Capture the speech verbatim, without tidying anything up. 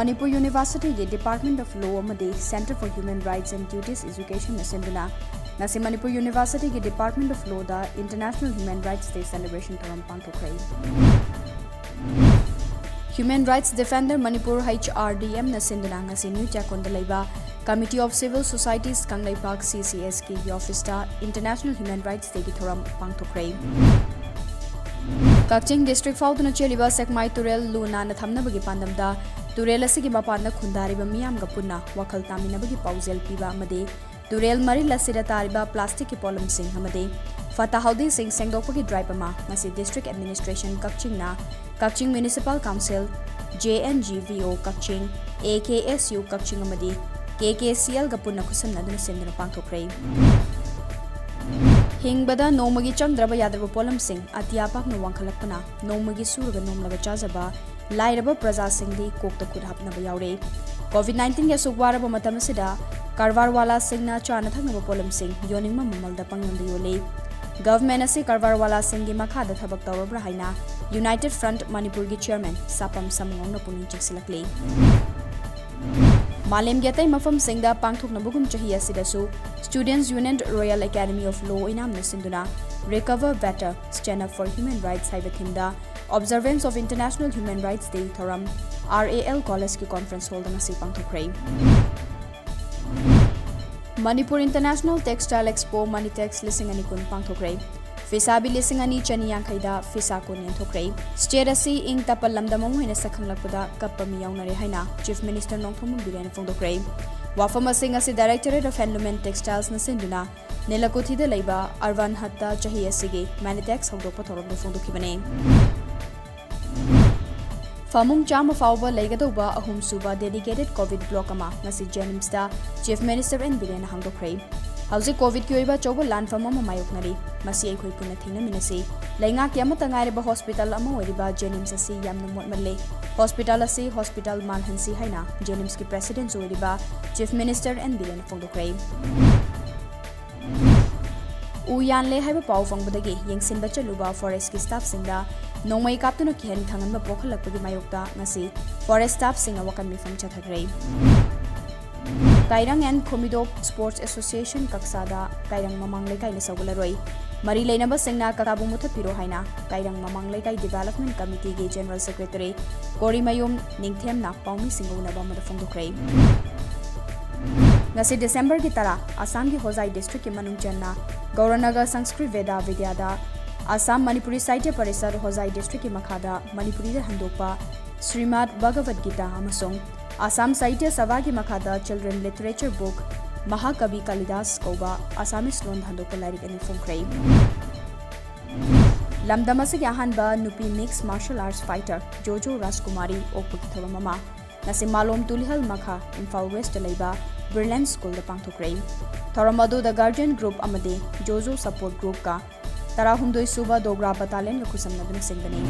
ꯃꯅꯤꯄꯨꯔ ꯌꯨꯅꯤꯚꯔꯁꯤꯇꯤꯒꯤ Department of Law ꯑꯃꯗꯤ Centre for Human Rights and Duties Education ꯅ ꯁꯤꯟꯗꯨꯅ ꯉꯁꯤ ꯃꯅꯤꯄꯨꯔ ꯌꯨꯅꯤꯚꯔꯁꯤꯇꯤꯒꯤ Department of Law the International Human Rights Day celebration ꯊꯧꯔꯝ ꯄꯥꯡꯊꯣꯛꯈ꯭ꯔꯦ꯫ Human Rights Defender Manipur, H R D M ꯅ ꯁꯤꯟꯗꯨꯅ ꯉꯁꯤ ꯅ꯭ꯌꯨ ꯆꯦꯛꯀꯣꯟꯗ ꯂꯩꯕ Committee of Civil Societies Kangleipak, C C S K ꯒꯤ ꯑꯣꯐꯤꯁꯇ International Human Rights Day ꯒꯤ ꯊꯧꯔꯝ ꯄꯥꯡꯊꯣꯛꯈ꯭ꯔꯦ꯫ ꯀꯛꯆꯤꯡ ꯗꯤꯁꯇ꯭ꯔꯤꯛ ꯐꯥꯎꯗꯨꯅ ꯆꯦꯜꯂꯤꯕ ꯁꯦꯛꯃꯥꯏ ꯇꯨꯔꯦꯜ ꯂꯨ ꯅꯥꯟꯅ ꯊꯝꯅꯕꯒꯤ ꯄꯥꯟꯗꯝꯗ ꯇꯨꯔꯦꯜ ꯑꯁꯤꯒꯤ ꯃꯄꯥꯟꯗ ꯈꯨꯟꯗꯥꯔꯤꯕ ꯃꯤꯌꯥꯝꯒ ꯄꯨꯟꯅ ꯋꯥꯈꯜ ꯇꯥꯃꯤꯟꯅꯕꯒꯤ ꯄꯥꯎꯖꯦꯜ ꯄꯤꯕ ꯑꯃꯗꯤ ꯇꯨꯔꯦꯜ ꯃꯔꯤꯜ ꯑꯁꯤꯗ ꯇꯥꯔꯤꯕ ꯄ꯭ꯂꯥꯁꯇꯤꯛꯀꯤ ꯄꯣꯠꯂꯝꯁꯤꯡ ꯑꯃꯗꯤ ꯐꯠꯇ ꯍꯥꯎꯗꯤꯁꯤꯡ ꯁꯦꯡꯗꯣꯛꯄꯒꯤ ꯗ꯭ꯔꯥꯏꯚ ꯑꯃ ꯉꯁꯤ ꯗꯤꯁꯇ꯭ꯔꯤꯛ ꯑꯦꯗꯃꯤꯅꯤꯁꯇ꯭ꯔꯦꯁꯟ ꯀꯛꯆꯤꯡꯅ ꯀꯛꯆꯤꯡ municipal council, J N G V O ꯀꯛꯆꯤꯡ, A K S U ꯀꯛꯆꯤꯡ ꯑꯃꯗꯤ K K C L ꯒ ꯄꯨꯟꯅ ꯈꯨꯠꯁꯝꯅꯗꯨꯅ ꯁꯤꯟꯗꯨꯅ ꯄꯥꯡꯊꯣꯛꯈ꯭ꯔꯦ꯫ ꯍꯤꯡꯕꯗ ꯅꯣꯡꯃꯒꯤ ꯆꯪꯗ꯭ꯔꯕ ꯌꯥꯗ꯭ꯔꯕ ꯄꯣꯠꯂꯝꯁꯤꯡ ꯑꯇꯤꯌꯥ ꯄꯥꯛꯅ ꯋꯥꯡꯈꯠꯂꯛꯄꯅ ꯅꯣꯡꯃꯒꯤ ꯁꯨꯔꯒ ꯅꯣꯝꯂꯒ ꯆꯥꯖꯕ ꯂꯥꯏꯔꯕ ꯄ꯭ꯔꯖꯥꯁꯤꯡꯗꯤ ꯀꯣꯛꯇ ꯈꯨꯠ ꯍꯥꯞꯅꯕ ꯌꯥꯎꯔꯦ꯫ ꯀꯣꯚꯤꯗ ꯅꯥꯏꯟꯇꯤꯟꯒꯤ ꯑꯁꯨꯛ ꯋꯥꯔꯕ ꯃꯇꯝ ꯑꯁꯤꯗ ꯀꯔꯕꯥꯔ ꯋꯥꯂꯥꯁꯤꯡꯅ ꯆꯥꯅ ꯊꯛꯅꯕ ꯄꯣꯠꯂꯝꯁꯤꯡ ꯌꯣꯟꯅꯤꯡꯕ ꯃꯃꯜꯗ ꯄꯪꯌꯣꯟꯗ ꯌꯣꯜꯂꯤ꯫ ꯒꯚꯔꯟꯃꯦꯟꯠ ꯑꯁꯤ ꯀꯔꯕꯥꯔ ꯋꯥꯂꯥꯁꯤꯡꯒꯤ ꯃꯈꯥꯗ ꯊꯕꯛ ꯇꯧꯔꯕ꯭ꯔꯥ ꯍꯥꯏꯅ United Front ꯃꯅꯤꯄꯨꯔꯒꯤ ꯆꯤꯌꯔꯃꯦꯟ ꯁꯥꯄꯝ ꯁꯃꯨꯉꯧꯅ ꯄꯨꯛꯅꯤꯡ ꯆꯤꯡꯁꯤꯜꯂꯛꯂꯤ꯫ ꯃꯥꯂꯦꯝꯒꯤ ꯑꯇꯩ ꯃꯐꯝꯁꯤꯡꯗ ꯄꯥꯡꯊꯣꯛꯅꯕꯒꯨꯝ ꯆꯍꯤ ꯑꯁꯤꯗꯁꯨ Students Union Royal Academy of Law ꯑꯣꯏꯅꯥꯝꯅ ꯁꯤꯟꯗꯨꯅ Recover Better, Stand Up for Human Rights ꯍꯥꯏꯕ ꯊꯤꯝꯗ Observance of International Human Rights Day ꯊꯧꯔꯝ R A L ꯀꯣꯂꯦꯖꯀꯤ ꯀꯣꯟꯐꯔꯦꯟꯁ ꯍꯣꯜꯗ ꯉꯁꯤ ꯄꯥꯡꯊꯣꯛꯈ꯭ꯔꯦ꯫ Manipur International Textile Expo Manitex ꯂꯤꯁꯤꯡ ꯑꯅꯤ ꯀꯨꯟ ꯄꯥꯡꯊꯣꯛꯈ꯭ꯔꯦ꯫ ꯐꯤꯁꯥꯕꯤ ꯂꯤꯁꯤꯡ ꯑꯅꯤ ꯆꯅꯤ ꯌꯥꯡꯈꯩꯗ ꯐꯤꯁꯥ ꯀꯣꯟ ꯌꯦꯟꯊꯣꯛꯈ꯭ꯔꯦ꯫ ꯁ꯭ꯇꯦꯠ ꯑꯁꯤ ꯏꯪ ꯇꯞꯄ ꯂꯝꯗꯝ ꯑꯃ ꯑꯣꯏꯅ ꯁꯛꯈꯪꯂꯛꯄꯗ ꯀꯞꯄ ꯃꯤ ꯌꯥꯎꯅꯔꯦ ꯍꯥꯏꯅ Chief Minister ꯅꯣꯡꯊꯣꯝꯕꯝ ꯕꯤꯔꯦꯟꯅ ꯐꯣꯡꯗꯣꯛꯈ꯭ꯔꯦ꯫ ꯋꯥꯐꯝ ꯑꯁꯤ ꯉꯁꯤ Directorate of Handloom and Textiles ꯅ ꯁꯤꯟꯗꯨꯅ ꯅꯤꯂꯀꯨꯊꯤꯗ ꯂꯩꯕ ꯑꯔꯕꯥꯟ ꯍꯠꯇ ꯆꯍꯤ ꯑꯁꯤꯒꯤ ꯃꯦꯅꯤꯇꯦꯛꯁ ꯍꯧꯗꯣꯛꯄ ꯊꯧꯔꯝꯗ ꯐꯣꯡꯗꯣꯛꯈꯤꯕꯅꯤ꯫ ꯐꯃꯨꯡ ꯆꯥꯝꯃ ꯐꯥꯎꯕ ꯂꯩꯒꯗꯧꯕ ꯑꯍꯨꯝꯁꯨꯕ dedicated COVID block ꯑꯃ ꯉꯁꯤ ꯖꯦꯅꯤꯝꯁꯇ Chief Minister N ꯕꯤꯔꯦꯟꯅ ꯍꯥꯡꯗꯣꯛꯈ꯭ꯔꯦ꯫ ꯍꯧꯖꯤꯛ ꯀꯣꯚꯤꯗꯀꯤ ꯑꯣꯏꯕ ꯑꯆꯧꯕ ꯂꯥꯟꯐꯝ ꯑꯃ ꯃꯥꯌꯣꯛꯅꯔꯤ꯫ ꯃꯁꯤ ꯑꯩꯈꯣꯏ ꯄꯨꯟꯅ ꯊꯦꯡꯅꯃꯤꯟꯅꯁꯤ꯫ ꯂꯩꯉꯥꯛꯀꯤ ꯑꯃꯠꯇ ꯉꯥꯏꯔꯕ ꯍꯣꯁꯄꯤꯇꯥꯜ ꯑꯃ ꯑꯣꯏꯔꯤꯕ ꯖꯦꯅꯤꯝꯁ ꯑꯁꯤ ꯌꯥꯝꯅ ꯃꯣꯠꯃꯜꯂꯦ꯫ ꯍꯣꯁꯄꯤꯇꯥꯜ ꯑꯁꯤ ꯍꯣꯁꯄꯤꯇꯥꯜ ꯃꯥꯜꯍꯟꯁꯤ ꯍꯥꯏꯅ ꯖꯦꯅꯤꯝꯁꯀꯤ ꯄ꯭ꯔꯦꯁꯤꯗꯦꯟꯠꯁꯨ ꯑꯣꯏꯔꯤꯕ Chief Minister N ꯕꯤꯔꯦꯟꯅ ꯐꯣꯡꯗꯣꯛꯈ꯭ꯔꯦ꯫ ꯎ ꯌꯥꯟꯂꯦ ꯍꯥꯏꯕ ꯄꯥꯎ ꯐꯪꯕꯗꯒꯤ ꯌꯦꯡꯁꯤꯟꯕ ꯆꯠꯂꯨꯕ ꯐꯣꯔꯦꯁ꯭ꯠꯀꯤ ꯁ꯭ꯇꯥꯐꯁꯤꯡꯗ ꯅꯣꯡꯃꯩ ꯀꯥꯞꯇꯨꯅ ꯀꯤꯍꯟ ꯈꯪꯍꯟꯕ ꯄꯣꯛꯍꯜꯂꯛꯄꯒꯤ ꯃꯥꯌꯣꯛꯇ ꯉꯁꯤ ꯐꯣꯔꯦꯁ꯭ꯠ ꯁ꯭ꯇꯥꯐꯁꯤꯡꯅ ꯋꯥꯀꯟ ꯃꯤꯐꯝ ꯆꯠꯊꯈ꯭ꯔꯦ꯫ ꯀꯥꯏꯔꯪ and ꯈꯣꯃꯤꯗꯣꯞ Sports Association ꯀꯛꯆꯥꯗ ꯀꯥꯏꯔꯪ ꯃꯃꯥꯡ ꯂꯩꯀꯥꯏꯅ ꯁꯧꯒꯠꯂꯔꯣꯏ꯫ ꯃꯔꯤ ꯂꯩꯅꯕꯁꯤꯡꯅ ꯀꯛꯆꯥꯕꯨ ꯃꯨꯊꯠꯄꯤꯔꯣ ꯍꯥꯏꯅ ꯀꯥꯏꯔꯪ ꯃꯃꯥꯡ ꯂꯩꯀꯥꯏ Development Committeeꯒꯤ General Secretary ꯀꯣꯔꯤꯃꯌꯨꯝ ꯅꯤꯡꯊꯦꯝꯅ ꯄꯥꯎꯃꯤꯁꯤꯡꯒ ꯎꯅꯕ ꯑꯃꯗ ꯐꯣꯡꯗꯣꯛꯈ꯭ꯔꯦ꯫ ꯉꯁꯤ Decemberꯒꯤ ꯇꯔꯥ, ꯑꯁꯥꯝꯒꯤ ꯍꯣꯖꯥꯏ districtꯀꯤ ꯃꯅꯨꯡ ꯆꯟꯅ ꯒꯧꯔꯅꯒꯔ ꯁꯪꯁꯀ꯭ꯔꯤꯠ ꯚꯦꯗꯥ ꯚꯤꯗ꯭ꯌꯥꯗ ꯑꯁꯥꯝ ꯃꯅꯤꯄꯨꯔꯤ ꯁꯥꯍꯤꯇ꯭ꯌ ꯄꯔꯤꯁꯠ ꯍꯣꯖꯥꯏ districtꯀꯤ ꯃꯈꯥꯗ ꯃꯅꯤꯄꯨꯔꯤꯗ ꯍꯟꯗꯣꯛꯄ ꯁ꯭ꯔꯤꯃꯥꯗ ꯚꯒꯕꯗ ꯒꯤꯇꯥ ꯑꯃꯁꯨꯡ ꯑꯁꯥꯝ ꯁꯥꯍꯤꯇ꯭ꯌ ꯁꯚꯥꯒꯤ ꯃꯈꯥꯗ children literature book ꯃꯍꯥꯀꯕꯤ ꯀꯥꯂꯤꯗꯥꯁ ꯀꯧꯕ ꯑꯁꯥꯃꯤꯁ ꯂꯣꯟꯗ ꯍꯟꯗꯣꯛꯄ ꯂꯥꯏꯔꯤꯛ ꯑꯅꯤ ꯐꯣꯡꯈ꯭ꯔꯦ꯫ ꯂꯝꯗꯝ ꯑꯁꯤꯒꯤ ꯑꯍꯥꯟꯕ ꯅꯨꯄꯤ mixed martial arts fighter ꯖꯣꯖꯣ ꯔꯥꯖꯀꯨꯃꯥꯔꯤ ꯑꯣꯛꯄꯒꯤ ꯊꯧꯔꯝ ꯑꯃ ꯉꯁꯤ ꯃꯥꯂꯣꯝ ꯇꯨꯂꯤꯍꯜ ꯃꯈꯥ ꯏꯝꯐꯥꯜ Westꯇ ꯂꯩꯕ Brilliance Schoolꯗ ꯄꯥꯡꯊꯣꯛꯈ꯭ꯔꯦ꯫ ꯊꯧꯔꯝ ꯑꯗꯨꯗ Guardian Group ꯑꯃꯗꯤ ꯖꯣꯖꯣ Support Groupꯀ ꯇꯔꯥꯍꯨꯝꯗꯣꯏ ꯁꯨꯕ ꯗꯣꯒ꯭ꯔꯥ Battalionꯒ ꯈꯨꯠꯁꯝꯅꯗꯨꯅ ꯁꯤꯟꯕꯅꯤ꯫